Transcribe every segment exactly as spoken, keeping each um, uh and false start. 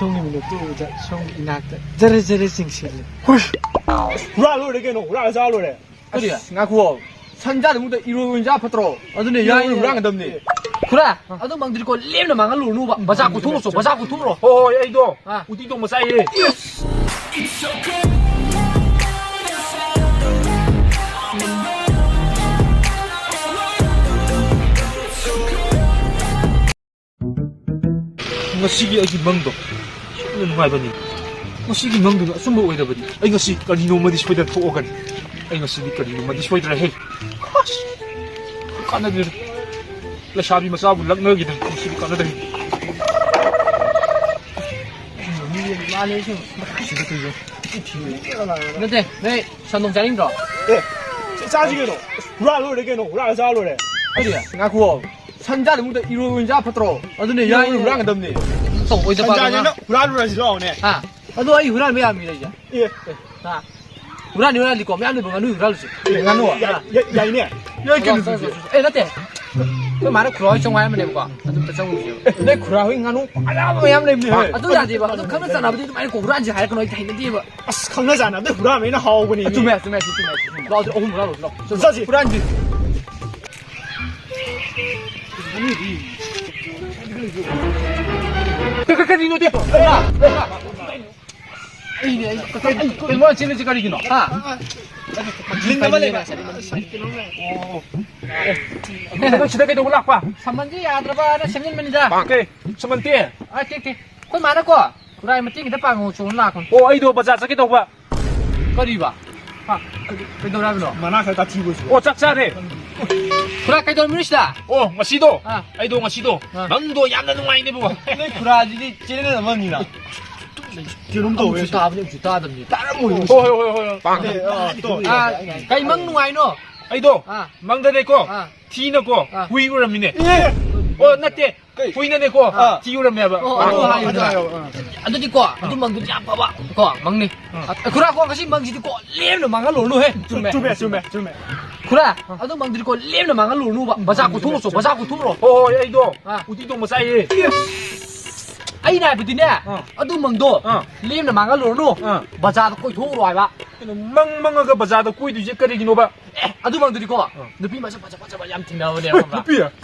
ꯁꯣꯝꯒꯤ ꯃꯤꯅꯣꯛꯇ ꯎꯕꯗ ꯁꯣꯝꯒꯤ ꯏꯅꯥꯛꯇ ꯖꯔ ꯖꯔ ꯆꯤꯡꯁꯤꯜꯂꯤ꯫ ꯍꯨꯏ! ꯍꯨꯔꯥ ꯂꯣꯏꯔꯦ ꯀꯩꯅꯣ, ꯍꯨꯔꯥ ꯆꯥ ꯂꯣꯏꯔꯦ꯫ ꯀꯔꯤ? ꯑꯁ, ꯉꯥꯏꯈꯣ꯫ ꯁꯟ ꯆꯥꯗ ꯃꯨꯛꯇ ꯏꯔꯣꯏ ꯑꯣꯏꯅ ꯆꯥ ꯐꯠꯇ꯭ꯔꯣ? ꯑꯗꯨꯅꯦ, ꯏꯔꯣꯏ ꯌꯥꯏꯌꯦ꯫ ꯍꯨꯔꯥꯟꯒꯗꯕꯅꯦ꯫ ꯈꯨꯔꯥ, ꯑꯗꯨ ꯃꯪꯗꯨꯗꯤꯀꯣ ꯂꯦꯝꯅ ꯃꯥꯡꯍꯜꯂꯨꯔꯅꯨꯕ꯫ ꯕꯖꯥꯔ ꯀꯣꯏꯊꯣꯛꯂꯛꯑꯣ ꯆꯣ, ꯕꯖꯥꯔ ꯀꯣꯏꯊꯣꯛꯂꯛꯑꯣ꯫ ꯍꯣꯏ, ꯍꯣꯏ, ꯑꯩꯗꯣ ꯑꯥ꯫ ꯎꯇꯤ ꯊꯣꯡꯕ ꯆꯥꯏꯌꯦ꯫ ꯉꯁꯤꯒꯤ ꯑꯩꯒꯤ ꯃꯪꯗꯣ ꯌꯥꯝꯅ ꯅꯨꯡꯉꯥꯏꯕꯅꯤ꯫ ꯉꯁꯤꯒꯤ ꯃꯪꯗꯨꯅ ꯑꯆꯨꯝꯕ ꯑꯣꯏꯔꯕꯗꯤ ꯑꯩ ꯉꯁꯤ ꯀꯔꯤꯅꯣꯃꯗꯤ ꯁꯣꯏꯗꯅ ꯊꯣꯛꯑꯒꯅꯤ꯫ ꯑꯩ ꯉꯁꯤꯗꯤ ꯀꯔꯤꯅꯣꯃꯗꯤ ꯁꯣꯏꯗ꯭ꯔꯦꯍꯦ꯫ ꯑꯁ! ꯀꯥꯟꯅꯗ꯭ꯔꯦꯗ꯫ ꯂꯩꯁꯥꯕꯤ ꯃꯆꯥꯕꯨ ꯂꯛꯅꯈꯤꯗꯅ ꯉꯁꯤꯗꯤ ꯀꯥꯟꯅꯗ꯭ꯔꯦ꯫ ꯅꯠꯇꯦ, ꯅꯣꯏ ꯁꯟ ꯅꯣꯡ ꯆꯥꯅꯤꯡꯗ꯭ꯔꯣ? ꯑꯦ, ꯆꯥꯁꯤ ꯀꯩꯅꯣ꯫ ꯍꯨꯔꯥ ꯂꯣꯏꯔꯦ ꯀꯩꯅꯣ, ꯍꯨꯔꯥ ꯆꯥ ꯂꯣꯏꯔꯦ꯫ ꯀꯔꯤ? ꯉꯥꯏꯈꯣ꯫ ꯁꯟ ꯆꯥꯗ ꯃꯨꯛꯇ ꯏꯔꯣꯏ ꯑꯣꯏꯅ ꯆꯥ ꯐꯠꯇ꯭ꯔꯣ? ꯑꯗꯨꯅꯦ, ꯌꯥꯏꯌꯦ꯫ ꯍꯨꯔꯥꯟꯒꯗꯕꯅꯦ꯫ ꯇꯧ, ꯑꯣꯏꯗ ꯁꯟ ꯄꯥꯗ ꯆꯥꯁꯦꯅ ꯉꯥ꯫ ꯍꯨꯔꯥꯜꯂꯨꯔꯁꯤ ꯂꯥꯛꯑꯣꯅꯦ꯫ ꯍꯥ? ꯑꯗꯣ ꯑꯩ ꯍꯨꯔꯥꯟꯕ ꯌꯥꯕ ꯃꯤ ꯂꯩꯁꯦ꯫ ꯑꯦ꯫ ꯑꯦ, ꯍꯥ? ꯍꯨꯔꯥꯟꯗꯤ ꯍꯨꯔꯥꯟꯂꯤꯀꯣ, ꯃꯌꯥꯝ ꯂꯩꯕ ꯉꯥꯅꯨ ꯍꯨꯔꯥꯜꯂꯨꯁꯦ꯫ ꯑꯦ, ꯉꯥꯅꯨ? ꯌꯥꯏ, ꯌꯥꯏ, ꯌꯥꯏꯅꯦ꯫ ꯌꯥꯏ ꯀꯩꯅꯣ ꯑꯗꯨꯗꯤ꯫ ꯑꯦ, ꯅꯠꯇꯦ꯫ ꯑꯩꯈꯣꯏ ꯃꯥꯅ ꯈꯨꯔꯥ ꯍꯣꯏ ꯆꯪꯉꯣ ꯍꯥꯏꯔꯝꯕꯅꯦꯕꯀꯣ꯫ ꯑꯗꯨꯝꯇ ꯆꯪꯉꯨꯁꯦꯕ꯫ ꯑꯦ, ꯅꯣꯏ ꯈꯨꯔꯥ ꯍꯣꯏ ꯉꯥꯅꯨ ꯑꯌꯥꯝꯕ ꯃꯌꯥꯝ ꯂꯩꯕꯅꯦ꯫ ꯑꯗꯨ ꯌꯥꯗꯦꯕ꯫ ꯑꯗꯨ ꯈꯪꯅ ꯆꯥꯟꯅꯕꯗꯤ ꯑꯗꯨꯃꯥꯏꯅ ꯀꯣ ꯍꯨꯔꯥꯟꯁꯦ ꯍꯥꯏꯔꯛꯀꯅꯣ, ꯑꯩ ꯍꯩꯅꯗꯦꯕ꯫ ꯑꯁ, ꯈꯪꯅ ꯆꯥꯟꯅꯕꯗ ꯍꯨꯔꯥꯟꯕꯅ ꯍꯥꯎꯕꯅꯦ꯫ ꯑ, ꯆꯨꯝꯃꯦ, ꯆꯨꯝꯃꯦ, ꯆꯨꯝꯃꯦ, ꯆꯨꯝꯃꯦ꯫ ꯂꯥꯛꯑꯣ, ꯑꯗꯨꯗꯤ ꯑꯍꯨꯝ ꯍꯨꯔꯥꯜꯂꯣ, ꯂꯥꯛꯑꯣ꯫ ꯆꯠꯁꯤ꯫ ꯍꯨꯔꯥꯟꯁꯤ꯫ ꯀ-, ꯀ-, ꯀꯔꯤꯅꯣ, ꯇꯦ? ꯑꯩꯅꯦ, ꯑꯩ, ꯀ-, ꯀ-, ꯑꯩ, ꯀꯩꯅꯣ ꯆꯦꯜꯂꯤꯁꯦ ꯀꯔꯤꯒꯤꯅꯣ? ꯍꯥ? ꯂꯤꯟ ꯑꯃ ꯂꯩꯕ꯫ ꯑꯣ꯫ ꯅꯪ ꯁꯤꯗ ꯀꯩꯗꯧꯕ ꯂꯥꯛꯄ? ꯁꯃꯟꯁꯦ ꯌꯥꯗ꯭ꯔꯕꯅ ꯁꯦꯝꯖꯤꯟꯕꯅꯤꯗ꯫ ꯀꯩ? ꯁꯃꯟꯇꯤ? ꯑ, ꯇꯦ, ꯇꯦ꯫ ꯑꯩꯈꯣꯏ ꯃꯥꯅꯀꯣ, ꯈꯨꯔꯥꯏ ꯃꯇꯦꯛ ꯈꯤꯇ ꯄꯥꯡꯉꯣ ꯆꯣꯅ ꯂꯥꯛꯄꯅꯤ꯫ ꯑꯣ, ꯑꯩꯗꯣ ꯕꯖꯥꯔ ꯆꯠꯀꯦ ꯇꯧꯕ꯫ ꯀꯔꯤꯕ? ꯍꯥ? ꯀꯩꯗꯧꯔꯦ ꯍꯥꯏꯕꯅꯣ? ꯃꯅꯥ ꯈꯔ ꯇꯥꯊꯤꯕ ꯑꯣꯏꯁꯨ꯫ ꯑꯣ, ꯆꯥꯛ ꯆꯥꯔꯦ꯫ ꯈꯨꯔꯥ, ꯀꯩꯗꯧꯔꯝꯃꯤꯅꯣ ꯁꯤꯗ? ꯑꯣ, ꯉꯁꯤꯗꯣ, ꯑꯥ꯫ ꯑꯩꯗꯣ ꯉꯁꯤꯗꯣ, ꯑꯥ꯫ ꯅꯪꯗꯣ ꯌꯥꯝꯅ ꯅꯨꯡꯉꯥꯏꯅꯦꯕꯀꯣ꯫ ꯅꯣꯏ ꯈꯨꯔꯥꯁꯤꯗꯤ ꯆꯦꯅꯦꯜ ꯑꯃꯅꯤꯅ꯫ ꯀꯩꯅꯣꯝ ꯇꯧꯋꯦ꯫ ꯑꯃꯨꯛꯁꯨ ꯇꯥꯕꯅꯤ, ꯑꯃꯨꯛꯁꯨ ꯇꯥꯗꯕꯅꯤ꯫ ꯇꯥꯔꯝꯃꯣꯏ꯫ ꯍꯣꯏ, ꯍꯣꯏ, ꯍꯣꯏ, ꯍꯣꯏ꯫ ꯑꯦ, ꯑꯥ, ꯇꯣ꯫ ꯑꯥ, ꯀꯩ ꯃꯪ ꯅꯨꯡꯉꯥꯏꯅꯣ? ꯑꯩꯗꯣ, ꯑꯥ꯫ ꯃꯪꯗꯅꯦꯀꯣ, ꯑꯥ꯫ ꯊꯤꯅꯀꯣ, ꯑꯥ꯫ ꯍꯨꯏ ꯎꯔꯝꯃꯤꯅꯦ꯫ ꯑꯦ! ꯑꯣ, ꯅꯠꯇꯦ꯫ ꯀꯩ? ꯍꯨꯏꯅꯅꯦꯀꯣ, ꯑꯥ꯫ ꯊꯤ ꯎꯔꯝꯃꯦꯕ꯫ ꯑꯣ, ꯑꯗꯨ ꯑꯣ, ꯍꯥꯏꯌꯨꯗꯅ꯫ ꯑꯗꯨ ꯍꯥꯏꯌꯣ, ꯑꯥ꯫ ꯑꯗꯨꯗꯤꯀꯣ, ꯑꯗꯨ ꯃꯪꯗꯨꯗꯤ ꯌꯥꯝ ꯐꯕ ꯀꯣ ꯃꯪꯅꯤ꯫ ꯑꯥ꯫ ꯑ, ꯈꯨꯔꯥ ꯀꯣ, ꯉꯁꯤ ꯃꯪꯁꯤꯗꯤꯀꯣ, ꯂꯦꯝꯅ ꯃꯥꯡꯍꯜꯂꯨꯔꯅꯨꯍꯦ꯫ ꯆꯨꯝꯃꯦ꯫ ꯆꯨꯝꯃꯦ, ꯆꯨꯝꯃꯦ, ꯆꯨꯝꯃꯦ꯫ ꯈꯨꯔꯥ, ꯑꯗꯨ ꯃꯪꯗꯨꯗꯤꯀꯣ, ꯂꯦꯝꯅ ꯃꯥꯡꯍꯜꯂꯨꯔꯅꯨꯕ꯫ ꯕꯖꯥꯔ ꯀꯣꯏꯊꯣꯛꯂꯛꯑꯣ ꯆꯣ, ꯕꯖꯥꯔ ꯀꯣꯏꯊꯣꯛꯂꯛꯑꯣ꯫ ꯍꯣꯏ, ꯍꯣꯏ, ꯑꯩꯗꯣ ꯑꯥ꯫ ꯎꯇꯤ ꯊꯣꯡꯕ ꯆꯥꯏꯌꯦ꯫ ꯑꯩ ꯑꯩꯅ ꯍꯥꯏꯕꯗꯤꯅꯦ, ꯑꯥ꯫ ꯑꯗꯨ ꯃꯪꯗꯣ ꯑꯥ꯫ ꯂꯦꯝꯅ ꯃꯥꯡꯍꯜꯂꯨꯔꯅꯨ꯫ ꯑꯥ꯫ ꯕꯖꯥꯔꯗ ꯀꯣꯏꯊꯣꯛꯎꯔꯣ ꯍꯥꯏꯕ꯫ ꯀꯩꯅꯣ, ꯃꯪ ꯃꯪꯉꯒ ꯕꯖꯥꯔꯗ ꯀꯣꯏꯗꯣꯏꯁꯦ ꯀꯔꯤꯒꯤꯅꯣꯕ? ꯑꯦ, ꯑꯗꯨ ꯃꯪꯗꯨꯗꯤꯀꯣ, ꯑꯥ꯫ ꯅꯨꯄꯤ ꯃꯁꯛ ꯐꯖ ꯐꯖꯕ ꯌꯥꯝ ꯊꯦꯡꯅꯕꯅꯦ, ꯈꯪꯕ꯭ꯔꯥ? ꯅꯨꯄꯤ?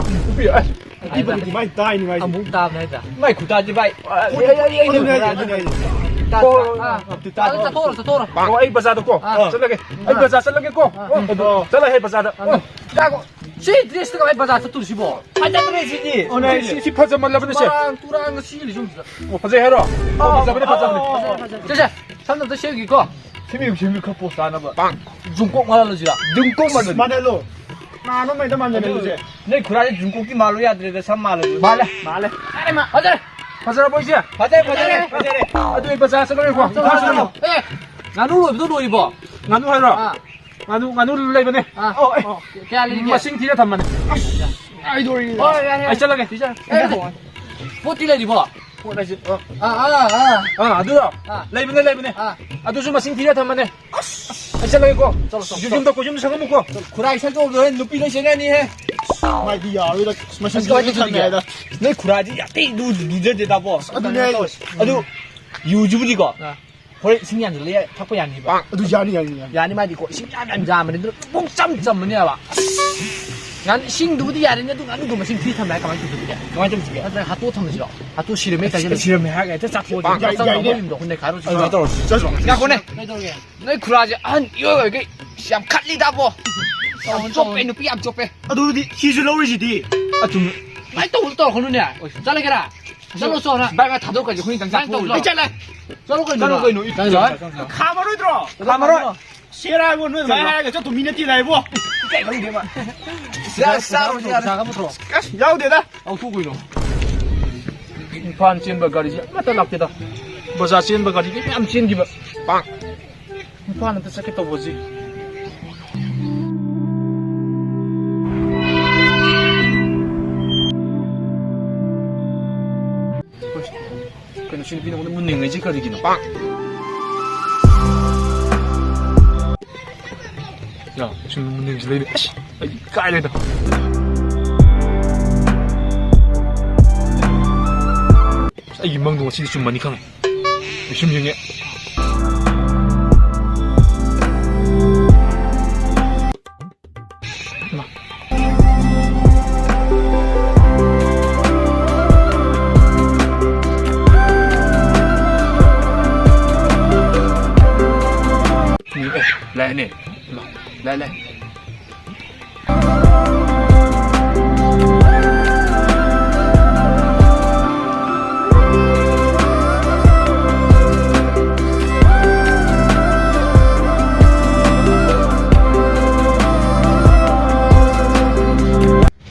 ꯅꯨꯄꯤ? ꯑꯁ, ꯑꯗꯨꯗꯤ ꯃꯥꯏ ꯇꯥꯏꯅꯤ, ꯃꯥꯏ꯫ ꯑꯃꯨꯛ ꯇꯥꯕꯅꯦ ꯍꯥꯏꯗ꯫ ꯃꯥꯏ ꯈꯨꯇꯥꯁꯦ, ꯚꯥꯏ꯫ ꯑꯗꯨꯅꯦ ꯍꯥꯏꯁꯦ, ꯑꯗꯨꯅꯦ ꯍꯥꯏꯁꯦ꯫ ꯇꯥ-, ꯍꯣꯏ, ꯍꯣꯏ, ꯑꯥ꯫ ꯍꯣꯏ꯫ ꯑꯗꯨ ꯇꯥ-, ꯑꯗꯨ ꯆꯠꯊꯣꯛꯎꯔꯣ, ꯆꯠꯊꯣꯛꯎꯔꯣ꯫ ꯑꯣ, ꯑꯩ ꯕꯖꯥꯔꯗꯀꯣ ꯑꯥ꯫ ꯆꯠꯂꯒꯦ꯫ ꯑꯩ ꯑꯥ꯫ ꯕꯖꯥꯔ ꯆꯠꯂꯒꯦꯀꯣ꯫ ꯑꯥ꯫ ꯑꯣ, ꯑꯗꯨ ꯑꯥ꯫ ꯆꯠꯂ, ꯍꯦ, ꯕꯖꯥꯔꯗ꯫ ꯑꯥ꯫ ꯑꯣ꯫ ꯉꯥꯏꯈꯣ꯫ ꯁꯤ ꯗ꯭ꯔꯦꯁꯇꯨꯒ ꯑꯩ ꯕꯖꯥꯔ ꯆꯠꯇꯣꯔꯤꯁꯤꯕꯣ? ꯐꯖꯗ꯭ꯔꯦ ꯁꯤꯗꯤ꯫ ꯑꯣ, ꯁꯤ, ꯁꯤ ꯐꯖꯃꯜꯂꯕꯅꯦ ꯁꯦ꯫ ꯃꯔꯥꯡ ꯇꯨꯔꯥꯡ ꯉꯁꯤ ꯂꯩꯁꯨꯝꯁꯤꯗ꯫ ꯑꯣ, ꯐꯖꯩ ꯍꯥꯏꯔꯣ? ꯑꯣ, ꯐꯖꯕꯅꯦ, ꯐꯖꯕꯅꯦ꯫ ꯐꯖꯔꯦ, ꯐꯖꯔꯦ꯫ ꯁꯦ, ꯁꯦ, ꯁꯝꯗ ꯑꯝꯇ ꯁꯦꯝꯈꯤꯀꯣ꯫ ꯁꯦꯝꯕꯤꯌꯨ, ꯁꯦꯝꯕꯤꯌꯨ, ꯈꯔ ꯄꯣꯁ ꯇꯥꯅꯕ꯫ ꯖꯨꯡꯀꯣꯛ ꯃꯥꯜꯍꯜꯂꯁꯤꯔꯥ? ꯖꯨꯡꯀꯣꯛ ꯃꯥꯜꯍꯜꯂꯣ꯫ ꯃꯥꯜꯍꯜꯂꯣ꯫ ꯅꯍꯥꯟ ꯑꯃ ꯍꯦꯛꯇ ꯃꯥꯟꯖꯜꯂꯦ ꯑꯗꯨ ꯑꯗꯨꯗꯤ꯫ ꯅꯣꯏ ꯈꯨꯔꯥꯁꯦ ꯖꯨꯡꯀꯣꯛꯇꯤ ꯃꯥꯜꯂꯨ ꯌꯥꯗ꯭ꯔꯦꯗ, ꯁꯝ ꯃꯥꯜꯂꯁꯨ꯫ ꯃꯥꯜꯂꯦ꯫ ꯃꯥꯜꯂꯦ꯫ ꯐꯖꯔꯦ꯫ ꯐꯖꯔꯕꯣ ꯏꯆꯦ? ꯐꯖꯔꯦ, ꯐꯖꯔꯦ, ꯐꯖꯔꯦ꯫ ꯑꯗꯨ ꯑꯩ ꯕꯖꯥꯔ ꯆꯠꯂꯒꯦꯀꯣ꯫ ꯆꯠꯂꯣ, ꯆꯠꯂꯣ꯫ ꯑꯦ, ꯉꯥꯅꯨ ꯂꯣꯏꯕꯗꯣ ꯂꯣꯏꯔꯤꯕꯣ? ꯉꯥꯅꯨ ꯍꯥꯏꯔꯣ? ꯑꯥ꯫ ꯉꯥꯅꯨ, ꯉꯥꯅꯨ ꯂꯩꯕꯅꯦ꯫ ꯑꯥ꯫ ꯑꯣ, ꯑꯦ꯫ ꯑꯣ, ꯀꯌꯥ ꯂꯩꯔꯤꯒꯦ? ꯃꯁꯤꯡ ꯊꯤꯔ ꯊꯝꯕꯅꯦ꯫ ꯑꯁ, ꯍꯣꯏ, ꯌꯥꯔꯦ, ꯌꯥꯔꯦ꯫ ꯑꯩ ꯆꯠꯂꯒꯦ꯫ ꯄꯤꯖꯔꯣ꯫ ꯑꯦ, ꯄꯣꯠꯇꯤ ꯂꯩꯔꯤꯕꯣ? ꯄꯣꯠ ꯍꯥꯏꯁꯦ, ꯑ, ꯑꯥ, ꯑꯥ, ꯑꯥ꯫ ꯑꯥ, ꯑꯗꯨꯗꯣ? ꯑꯥ꯫ ꯂꯩꯕꯅꯦ, ꯂꯩꯕꯅꯦ꯫ ꯑꯥ꯫ ꯑꯗꯨꯁꯨ ꯃꯁꯤꯡ ꯊꯤꯔ ꯊꯝꯕꯅꯦ꯫ ꯑꯁ, ꯑꯩ ꯆꯠꯂꯒꯦꯀꯣ꯫ ꯆꯠꯂꯣ, ꯆꯠꯂꯣ, ꯌꯨꯝꯗ ꯆꯠꯂꯣ꯫ ꯀꯣ-, ꯌꯨꯝꯗ ꯁꯪꯉꯝꯃꯨꯀꯣ꯫ ꯆꯠꯂꯣ, ꯈꯨꯔꯥꯏ ꯁꯪ ꯆꯠꯂꯨꯕꯗ ꯍꯣꯔꯦꯟ ꯅꯨꯄꯤ ꯂꯣꯏ ꯆꯦꯟꯅꯅꯤꯍꯦ꯫ ꯃꯥꯏꯗꯤ ꯌꯥꯔꯣꯏꯗ꯫ ꯃꯁꯤꯡ ꯑꯁ, ꯀꯃꯥꯏꯅ ꯊꯤꯔ ꯊꯝꯃꯦ ꯇꯧꯁꯤꯒꯦ? ꯍꯥꯏꯗ꯫ ꯅꯣꯏ ꯈꯨꯔꯥꯏꯗꯤ ꯌꯥꯝ ꯊꯤ ꯂꯨ-, ꯂꯨꯖꯗꯦꯗꯀꯣ꯫ ꯑꯗꯨꯅꯦ ꯍꯥꯏꯁꯦ꯫ ꯑꯗꯨ ꯌꯨꯁꯤꯕꯨꯗꯤꯀꯣ꯫ ꯑꯥ꯫ ꯍꯣꯔꯦꯟ ꯏꯁꯤꯡ ꯌꯥꯟꯁꯤꯜꯂ ꯊꯛꯄ ꯌꯥꯅꯤꯕ꯫ ꯑꯗꯨ ꯌꯥꯅꯤ, ꯌꯥꯅꯤ, ꯌꯥꯅꯤ꯫ ꯌꯥꯅꯤ, ꯃꯥꯗꯤꯀꯣ, ꯏꯁꯤꯡ ꯌꯥꯝ ꯌꯥꯝ ꯌꯥꯝꯕꯅꯤ, ꯑꯗꯨꯅ ꯄꯨꯡ ꯆꯝ ꯆꯝꯕꯅꯦꯕ꯫ ꯉꯥꯅꯨ ꯏꯁꯤꯡꯗꯨꯕꯨꯗꯤ ꯌꯥꯔꯦꯅꯦ, ꯑꯗꯨ ꯉꯥꯅꯨꯗꯣ ꯃꯁꯤꯡ ꯊꯤ ꯊꯝꯕ ꯌꯥꯏ, ꯀꯃꯥꯏꯅ ꯇꯧꯗꯣꯏꯅꯣ? ꯀꯃꯥꯏꯅ ꯇꯧꯁꯤꯒꯦ? ꯅꯠꯇ꯭ꯔꯒ ꯍꯥꯠꯇꯣꯛ ꯊꯝꯃꯁꯤꯔꯣ? ꯍꯥꯠꯇꯣꯛ ꯁꯤꯔꯝꯃꯦ ꯀꯥꯏ ꯍꯥꯏꯖꯜꯂꯦ? ꯁꯤꯔꯝꯃꯦ ꯍꯥꯏꯔꯒ ꯍꯦꯛꯇ ꯆꯥꯊꯣꯛꯑꯁꯤ꯫ ꯌꯥꯏ, ꯌꯥꯏ, ꯌꯥꯏ꯫ ꯅꯩꯈꯥꯏꯔꯨꯔꯁꯤ꯫ ꯑꯗꯨꯃꯥꯏꯅ ꯇꯧꯔꯁꯤ꯫ ꯆꯠꯂꯣ꯫ ꯉꯥꯏꯈꯣꯅꯦ꯫ ꯀꯩꯗꯧꯔꯒꯦ? ꯅꯣꯏ ꯈꯨꯔꯥꯁꯦ ꯑꯍꯟ ꯏꯑꯣꯏ ꯑꯣꯏꯒꯩ ꯌꯥꯝ ꯈꯠꯂꯤꯗꯕꯣ꯫ ꯌꯥꯝ ꯆꯣꯞꯄꯦ, ꯅꯨꯄꯤ ꯌꯥꯝ ꯆꯣꯞꯄꯦ꯫ ꯑꯗꯨꯗꯤ ꯁꯤꯁꯨ ꯂꯧꯔꯤꯁꯤꯗꯤ꯫ ꯑꯆꯨꯝ-, ꯑꯗꯨꯃꯥꯏꯅ ꯇꯧꯕꯗꯣ ꯇꯧꯔꯛꯀꯅꯨꯅꯦ꯫ ꯆꯠꯂꯒꯦꯔꯥ? ꯆꯠꯂꯣ, ꯆꯣ, ꯅꯪ꯫ ꯚꯥꯏ, ꯉꯥ ꯊꯥꯗꯣꯛꯈ꯭ꯔꯁꯦ, ꯑꯩꯈꯣꯏꯅꯤ ꯆꯪ ꯆꯥꯊꯣꯛꯑꯁꯤ꯫ ꯑꯩ ꯆꯠꯂꯦ꯫ ꯆꯠꯂꯣ ꯀꯩꯅꯣ, ꯆꯠꯂꯣ ꯅꯪ꯫ ꯀꯩꯅꯣ, ꯏ-, ꯆꯠꯂꯣ꯫ ꯈꯥꯝꯃꯔꯣꯏꯗ꯭ꯔꯣ? ꯈꯥꯝꯃꯔꯣꯏ꯫ ꯁꯦꯔꯥ ꯏꯕꯣ, ꯅꯣꯏ ꯑꯗꯨꯃꯥꯏꯅ ꯍꯥꯏꯔꯒ ꯆꯠꯇꯣ ꯃꯤ ꯅꯠꯇꯦ ꯂꯥꯛꯏꯕꯣ꯫ ꯏꯀꯥꯏ ꯈꯪꯗꯦ ꯃꯥ꯫ ꯌꯥꯔꯦ, ꯆꯥꯔꯣ, ꯌꯥꯔꯦ꯫ ꯄꯩꯁꯥ ꯈꯔ ꯄꯨꯊꯣꯔꯛꯑꯣ꯫ ꯑꯁ, ꯌꯥꯎꯗꯦꯗ꯫ ꯂꯧꯊꯣꯛ ꯀꯩꯅꯣ꯫ ꯏꯝꯐꯥꯜ ꯆꯦꯟꯕ ꯒꯥꯔꯤꯁꯦ ꯑꯃꯠꯇ ꯂꯥꯛꯇꯦꯗ꯫ ꯕꯖꯥꯔ ꯆꯦꯟꯕ ꯒꯥꯔꯤꯗꯤ ꯃꯌꯥꯝ ꯆꯦꯟꯈꯤꯕ꯫ ꯄꯥꯛ꯫ ꯏꯝꯐꯥꯜ ꯑꯝꯇ ꯆꯠꯀꯦ ꯇꯧꯕꯁꯤ꯫ ꯀꯩꯅꯣ, ꯁꯤ ꯅꯨꯄꯤꯅ ꯑꯩꯉꯣꯟꯗ ꯃꯨꯟꯅꯤꯡꯉꯩꯁꯤ ꯀꯔꯤꯒꯤꯅꯣ? ꯌꯥ, ꯁꯤ ꯃꯨꯟꯅꯤꯡꯉꯩꯁꯤ ꯂꯩꯔꯦ꯫ ꯑꯁ, ꯑꯩ ꯏꯀꯥꯏꯔꯦꯗ꯫ ꯑꯩꯒꯤ ꯃꯪꯗꯣ ꯉꯁꯤꯗꯤ ꯆꯨꯝꯃꯅꯤ ꯈꯪꯉꯦ꯫ ꯑꯩ ꯁꯨꯝ ꯌꯦꯡꯉꯦ꯫ ꯏꯃꯥ꯫ ꯎꯝ, ꯑꯦ, ꯂꯥꯛꯑꯦꯅꯦ꯫ ꯏꯃꯥ, ꯂꯥꯛꯑꯦ, ꯂꯥꯛꯑꯦ꯫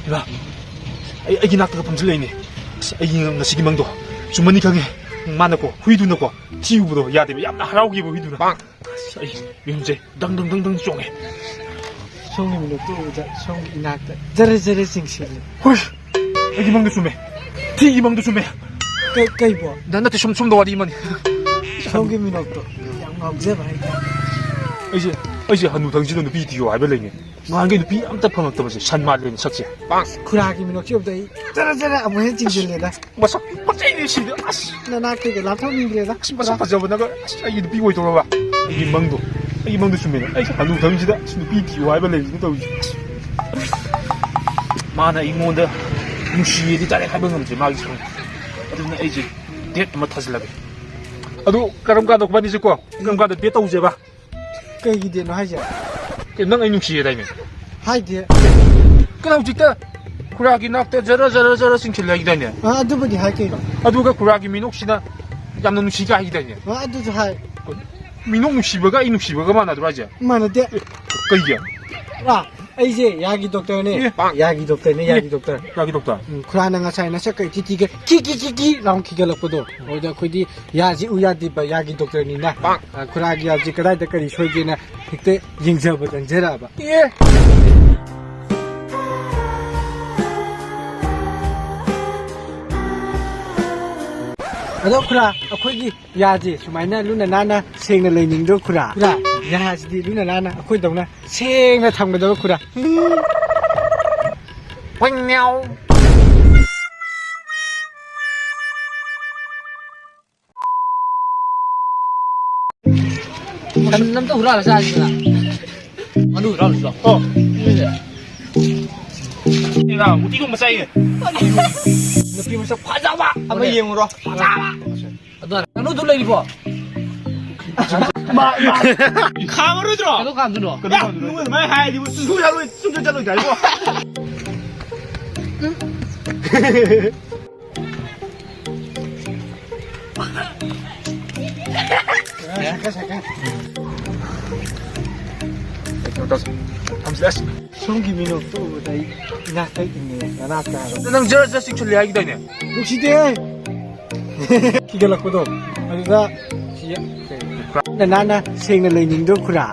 ꯏꯃꯥ, ꯑꯩ, ꯑꯩꯒꯤ ꯅꯥꯛꯇꯒ ꯐꯝꯖꯤꯜꯂꯛꯏꯅꯦ꯫ ꯑꯁ, ꯑꯩꯒꯤ ꯉꯁꯤꯒꯤ ꯃꯪꯗꯣ ꯆꯨꯝꯃꯅꯤ ꯈꯪꯉꯦ꯫ ꯃꯥꯅꯀꯣ, ꯍꯨꯏꯗꯨꯅꯀꯣ, ꯊꯤ ꯎꯕꯗꯣ ꯌꯥꯗꯦꯕ꯫ ꯌꯥꯝꯅ ꯍꯔꯥꯎꯈꯤꯕ ꯍꯨꯏꯗꯨꯅ꯫ ꯑꯁ, ꯑꯩ ꯃꯤꯍꯨꯟꯁꯦ ꯗꯪ ꯗꯪ ꯗꯪ ꯗꯪ ꯆꯣꯡꯉꯦ꯫ ꯁꯣꯝꯒꯤ ꯃꯤꯅꯣꯛꯇꯣ ꯎꯕꯗ ꯁꯣꯝꯒꯤ ꯏꯅꯥꯛꯇ ꯖꯔ ꯖꯔ ꯆꯤꯡꯁꯤꯜꯂꯦ꯫ ꯍꯣꯏ, ꯑꯩꯒꯤ ꯃꯪꯗ ꯆꯨꯝꯃꯦ꯫ ꯊꯤꯒꯤ ꯃꯪꯗ ꯆꯨꯝꯃꯦ꯫ ꯀꯩ, ꯀꯩꯕꯣ? ꯅ-, ꯅꯠꯇꯦ, ꯁꯨꯝ, ꯁꯣꯝꯗ ꯋꯥꯔꯤ ꯑꯃꯅꯤ꯫ ꯁꯣꯝꯒꯤ ꯃꯤꯅꯣꯛꯇꯣ ꯌꯥꯝ ꯉꯥꯎꯖꯕ ꯍꯥꯏꯇꯥꯔꯦ꯫ ꯑꯩꯁꯦ, ꯑꯩꯁꯦ ꯍꯅꯨꯊꯪꯁꯤꯗ ꯅꯨꯄꯤ ꯊꯤꯌꯣ ꯍꯥꯏꯕ ꯂꯩꯅꯦ꯫ ꯅꯍꯥꯟꯒꯩ ꯅꯨꯄꯤ ꯑꯝꯇ ꯐꯪꯉꯛꯇꯕꯁꯦ ꯁꯟ ꯃꯥꯜꯂꯦꯅꯦ ꯁꯛꯁꯦ꯫ ꯈꯨꯔꯥꯒꯤ ꯃꯤꯅꯣꯛꯁꯦ ꯎꯕꯗ ꯑꯩ ꯖꯔ ꯖꯔ ꯑꯃꯨꯛ ꯍꯦꯟꯅ ꯆꯤꯡꯁꯤꯜꯂꯦꯗ꯫ ꯃꯁꯛ ꯐꯖꯩꯅꯦ ꯁꯤꯗꯤ, ꯑꯁ! ꯅꯅꯥꯛꯇꯒꯤ ꯂꯥꯞꯊꯣꯛꯅꯤꯡꯗ꯭ꯔꯦꯗ꯫ ꯑꯁ, ꯃꯁꯛ ꯐꯖꯕꯅꯒ, ꯑꯁ, ꯑꯩꯒꯤ ꯅꯨꯄꯤ ꯑꯣꯏꯗꯧꯔꯕ꯫ ꯑꯩꯒꯤ ꯃꯪꯗꯣ, ꯑꯩꯒꯤ ꯃꯪꯗꯣ ꯆꯨꯝꯃꯦꯅꯦ꯫ ꯑꯩꯁꯦ ꯍꯅꯨꯊꯪꯁꯤꯗ, ꯑꯁ, ꯅꯨꯄꯤ ꯊꯤꯌꯨ ꯍꯥꯏꯕ ꯂꯩꯔꯤꯁꯤꯅ ꯇꯧꯔꯤꯁꯦ꯫ ꯑꯁ! ꯃꯥꯅ ꯑꯩꯉꯣꯟꯗ ꯅꯨꯡꯁꯤꯌꯦꯗꯤ direct ꯍꯥꯏꯕ ꯉꯝꯗ꯭ꯔꯦ, ꯃꯥꯒꯤ ꯁꯛ꯫ ꯑꯗꯨꯅ ꯑꯩꯁꯦ date ꯑꯃ ꯊꯥꯖꯤꯜꯂꯒꯦ꯫ ꯑꯗꯨ ꯀꯔꯝ ꯀꯥꯟꯗ ꯑꯩꯈꯣꯏꯕꯥꯅꯤꯁꯦꯀꯣ, ꯀꯔꯝ ꯀꯥꯟꯗ date ꯇꯧꯁꯦꯕ? ꯀꯩꯒꯤ date ꯅꯣ ꯍꯥꯏꯁꯦ? ꯀꯩ, ꯅꯪ ꯑꯩ ꯅꯨꯡꯁꯤꯌꯦꯗꯥꯏꯅꯦ? ꯍꯥꯏꯗꯦ꯫ ꯀꯩꯅꯣ ꯍꯧꯖꯤꯛꯇ ꯈꯨꯔꯥꯒꯤ ꯅꯥꯛꯇ ꯖꯔ ꯖꯔ ꯖꯔ ꯆꯤꯡꯁꯤꯜꯂꯦ ꯍꯥꯏꯗꯥꯏꯅꯦ? ꯑ, ꯑꯗꯨꯕꯨꯗꯤ ꯍꯥꯏ ꯀꯩꯅꯣ꯫ ꯑꯗꯨꯒ ꯈꯨꯔꯥꯒꯤ ꯃꯤꯅꯣꯛꯁꯤꯅ ꯌꯥꯝꯅ ꯅꯨꯡꯁꯤꯒ ꯍꯥꯏꯗꯥꯏꯅꯦ? ꯑ, ꯑꯗꯨꯁꯨ ꯍꯥꯏ꯫ ꯃꯤꯅꯣꯛ ꯅꯨꯡꯁꯤꯕꯒ ꯑꯩ ꯅꯨꯡꯁꯤꯕꯒ ꯃꯥꯟꯅꯗ꯭ꯔꯣ ꯍꯥꯏꯁꯦ? ꯃꯥꯟꯅꯗꯦ꯫ ꯀꯩꯒꯤ? ꯑ, ꯑꯩꯁꯦ ꯌꯥꯒꯤ doctor ꯅꯦ꯫ ꯑꯦ꯫ ꯌꯥꯒꯤ doctor ꯅꯦ, ꯌꯥꯒꯤ doctor꯫ ꯌꯥꯒꯤ doctor? ꯎꯝ, ꯈꯨꯔꯥꯅ ꯉꯁꯥꯏ ꯅꯁꯛꯀ ꯏꯊꯤ ꯊꯤꯒꯩ ꯀꯤ ꯀꯤ ꯀꯤ ꯀꯤ ꯂꯥꯎꯅ ꯈꯤꯒꯠꯂꯛꯄꯗꯣ꯫ ꯑꯗꯨꯗ ꯑꯩꯈꯣꯏꯗꯤ ꯌꯥꯁꯤ ꯎ ꯌꯥꯗꯦꯕ, ꯌꯥꯒꯤ doctor ꯅꯤꯅ꯫ ꯑ, ꯈꯨꯔꯥꯒꯤ ꯌꯥꯁꯤ ꯀꯗꯥꯏꯗ ꯀꯔꯤ ꯁꯣꯏꯒꯦꯅ ꯍꯦꯛꯇ ꯌꯦꯡꯖꯕ ꯆꯪꯖꯔꯛꯑꯕ꯫ ꯑꯦ! ꯑꯗꯣ ꯈꯨꯔꯥ, ꯑꯩꯈꯣꯏꯒꯤ ꯌꯥꯁꯦ ꯁꯨꯃꯥꯏꯅ ꯂꯨꯅ ꯅꯥꯟꯅ ꯁꯦꯡꯅ ꯂꯩꯅꯤꯡꯗ꯭ꯔꯣ ꯈꯨꯔꯥ? ꯈꯨꯔꯥ, ꯌꯥꯁꯤꯗꯤ ꯂꯨꯅ ꯅꯥꯟꯅ ꯑꯩꯈꯣꯏꯗꯧꯅ ꯁꯦꯡꯅ ꯊꯝꯒꯗꯕ ꯈꯨꯔꯥ꯫ ꯄꯨꯡꯅ꯭ꯌꯥꯎ꯫ ꯁꯟ ꯑꯝꯇ ꯍꯨꯔꯥꯜꯂ ꯆꯥꯁꯤꯗꯅ꯫ ꯉꯥꯅꯨ ꯍꯨꯔꯥꯜꯂꯨꯁꯤ ꯂꯥꯛꯑꯣ꯫ ꯁꯤꯗ꯫ ꯁꯤꯗ ꯎꯇꯤ ꯊꯣꯡꯕ ꯆꯥꯏꯌꯦ꯫ ꯅꯨꯄꯤ ꯃꯁꯛ ꯐꯖꯕ ꯑꯃ ꯌꯦꯡꯉꯨꯔꯣ꯫ ꯐꯖꯕ꯫ ꯑꯗꯣ ꯉꯥꯅꯨꯗꯨ ꯂꯩꯔꯤꯕꯣ? ꯃꯥ, ꯃꯥ꯫ ꯈꯥꯝꯃꯔꯣꯏꯗ꯭ꯔꯣ? ꯀꯩꯗꯧ ꯈꯥꯝꯗꯣꯏꯅꯣ? ꯀꯩꯗꯧ ꯈꯥꯝꯗꯣꯏꯅꯣ? ꯅꯨꯡꯉꯥꯏ ꯍꯥꯏꯗꯤ ꯁꯨꯡꯁꯣꯏ ꯆꯠꯂꯣꯏ, ꯁꯨꯡꯆꯠ ꯆꯠꯂꯣꯏꯗ꯭ꯔꯥ ꯍꯥꯏꯕꯣ? ꯁꯣꯝꯒꯤ ꯃꯤꯅꯣꯛꯇꯣ ꯎꯕꯗ ꯑꯩ ꯏꯅꯥꯛꯇ ꯏꯪꯉꯦ, ꯅꯅꯥꯛꯇ ꯍꯥꯏꯕ꯫ ꯅꯪ ꯖꯔ ꯖꯔ ꯆꯤꯛꯁꯜꯂꯦ ꯍꯥꯏꯈꯤꯗꯥꯏꯅꯦ? ꯅꯨꯡꯁꯤꯗꯦ꯫ ꯊꯤꯒꯠꯂꯛꯄꯗꯣ꯫ ꯑꯗꯨꯗ ꯁꯤ ꯅꯥꯟꯅ ꯁꯦꯡꯅ ꯂꯩꯅꯤꯡꯗ꯭ꯔꯣ, ꯈꯨꯔꯥ?